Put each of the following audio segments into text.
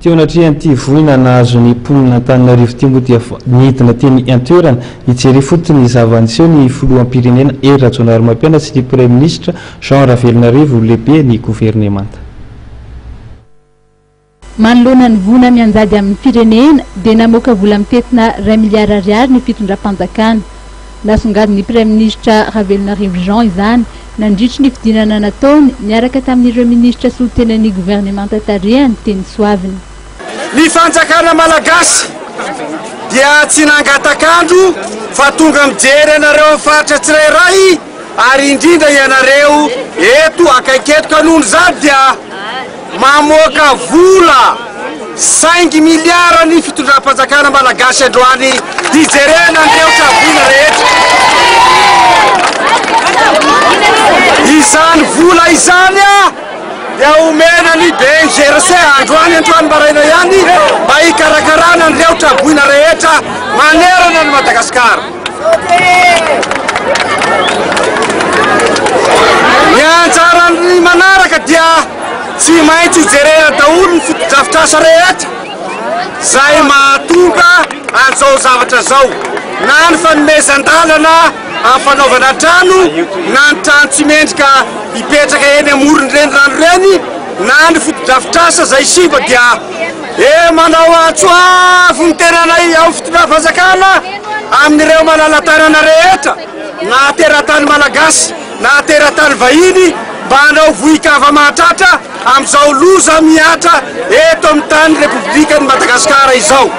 Teo anatrehan'ity voina nahazo ny mponin'Antananarivo ity moa dia nidina teny an-toerana hijery ifotony ny zava-niseho ny filoham-pirenena Hery Rajaonarimampianina sy ny praiminisitra Jean Ravelonarivo lehiben'ny governemanta. Manoloana ny voina mianjady amin'ny firenena dia namoaka vola mitentina iray miliara ariary ny fitondram-panjakana. Nasongadin'ny praiminisitra Ravelonarivo Jean izany nandritry ny fidinana nataony niaraka tamin'ireo minisitra solontenan'ny governemanta tarihany teny Soavina. Ny fanjakana malagasy dia tsy nangatak'andro fa tonga mijery anareo amin'ny faritra tsirairay ary indrindra ianareo eto akaiky eto ka noho izany dia Mamoaka vola saingy miliara ny fitondram-panjakana malagasy androany hijerena an'ireo traboina rehetra. Izany vola izany dia omena ny BNGRC androany androany maraina ihany mba hikarakarana an'ireo traboina rehetra manerana an'i Madagasikara. Ny anjaran'ny manaraka dia tsy maintsy hojerena daholo ny fotodrafitrasa rehetra izay mahatonga an'izao zavatra izao, na ny fanomezan-dalana amin'ny fanaovana trano, na ny trano tsy mendrika hipetraka eny amoron'ireny rano ireny, na ny fotodrafitrasa izay simba dia e manao antso avo ny tenanay ao fitondram-panjakana amin'ireo malala-tanana rehetra na teratany malagasy na teratany vahiny mba hanao vohikava mahatratra amin'izao loza mihatra eto amin'ny tany Repoblikan'i Madagasikara izao.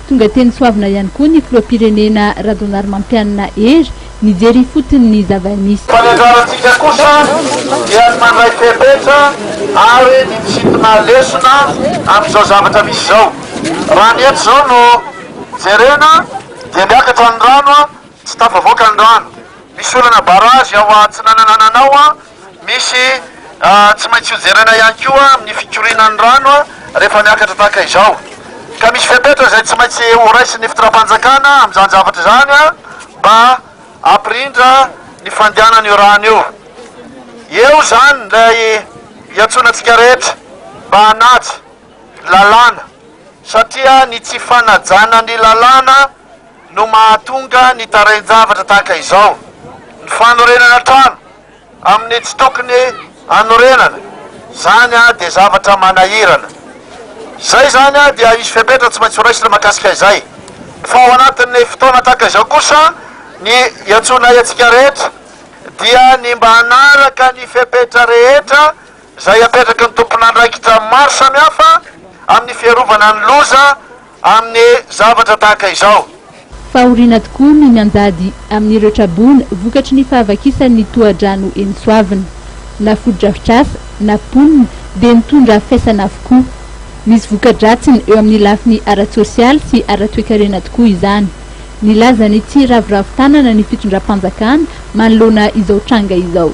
Tonga teny Soavina ihany koa ny filoham-pirenena Rajaonarimampianina Hery nijery ifotony ny zava-nisy. Fa ny anjarantsika kosa dia ny mandray fepetra ary ny misintona lesona amin'izao zavatra misy izao. Raha ny eto izao no jerena dia miakatra ny rano, tsy tafavoaka ny rano. Misy olana barrage ao atsinananana ao, misy tsy maintsy hojerena ihany koa amin'ny fikorianan'ny rano rehefa miakatra tahaka izao. Ka misy fepetra izay tsy maintsy horaisin'ny fitondram-panjakana amin'izany zavatra izany mba hampirindra ny fandehanan'io rano io. Eo izany ilay iantsoana antsika rehetra mba hanaja lalàna satria ny tsy fanajana ny lalàna no mahatonga ny tarehin-javatra tahaka izao. Ny fanorenana trano amin'ny tsy tokony hanorenana, izany dia zavatra manahirana. Izay izany dia hisy fepetra tsy maintsy horaisina mahakasika izay. Fa ao anatin'ny fotoana tahaka izao kosa, ny iantsoanay antsika rehetra dia ny mba hanaraka ny fepetra rehetra izay apetraky ny tompon'andraikitra maro samihafa amin'ny fiarovana ny loza amin'ny zavatra tahaka izao. Fahoriana tokoa ny mianjady amin'ireo traboina vokatry ny fahavakisan'ny tohadrano eny Soavina. Na fotodrafitrasa na mponina dia nitondra faisana avokoa. Misy voka-dratsiny eo amin'ny lafiny ara-tsosialy sy ara-toekarena tokoa izany. Nilaza ny tsy hiraviravy tanana ny fitondram-panjakana manoloana izao tranga izao.